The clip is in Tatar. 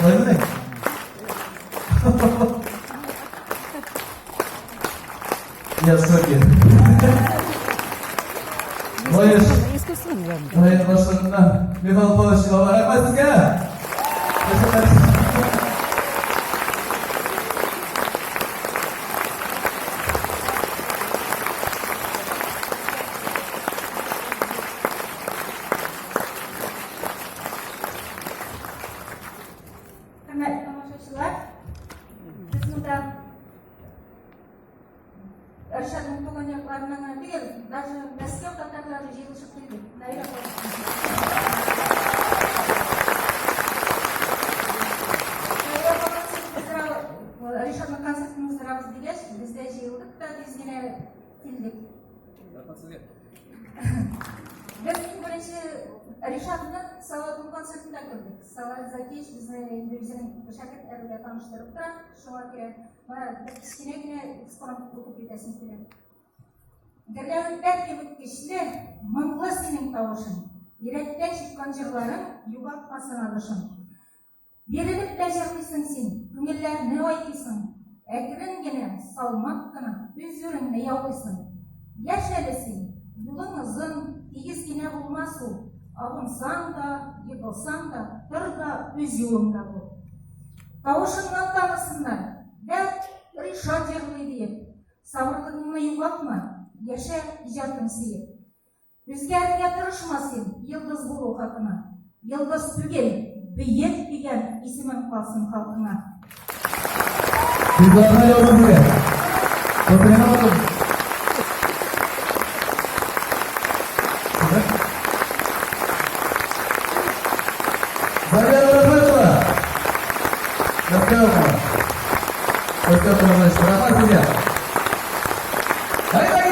Шулаймыни? Я в шоке. Лаеш район башлыгыннан Михаил Павлович рәхмәт сезгә! Хөрмәтле тамашачылар, без монда Ришатның туган якларыннан гына түгел, даже Мәскәү татарлары җыелышып килдек. Наилә апа. Наилә апа концерт уздыра, Ришатның концертын уздырабыз дигәч, без дә җыелдык та тиз генә килдек. Рәхмәт сезгә. Без иң беренче Ришатны Салаватның концертында күрдек. Салават Закиевич безне инде үзенең шәкертләре белән таныштырып тора. Шуңа күрә менә бер кечкенә генә экспромт укып китәсем килә. Гөрләвекләр кебек көчле, моңлы синең тавышың. Йөрәктән чыккан җырларың югалтма сынадышың. Бирелеп тә җырлыйсың син, күңелләрне айкыйсың. Әкрен генә, салмак кына үз үреңне яулыйсың. Яшь әле син, юлың озын, тигез генә булмас ул. Абынсаң да, егылсаң да, тор да үз юлыңда бул. Тавышыңнан танысыннар, дәрт Ришат җырлый диеп. Сабырлыгыңны югалтма, яшә иҗатың сөеп. Үзгәрергә тырышма син, йолдыз булу хакына. Йолдыз түгел, бөек дигән исемең калсын халкыңа. Ризаларга яусын сезгә. Тотыгына bakın. Заря Рахматова. Мәскәү. Мәскәү Рәхмәт сезгә. Әйдәгез!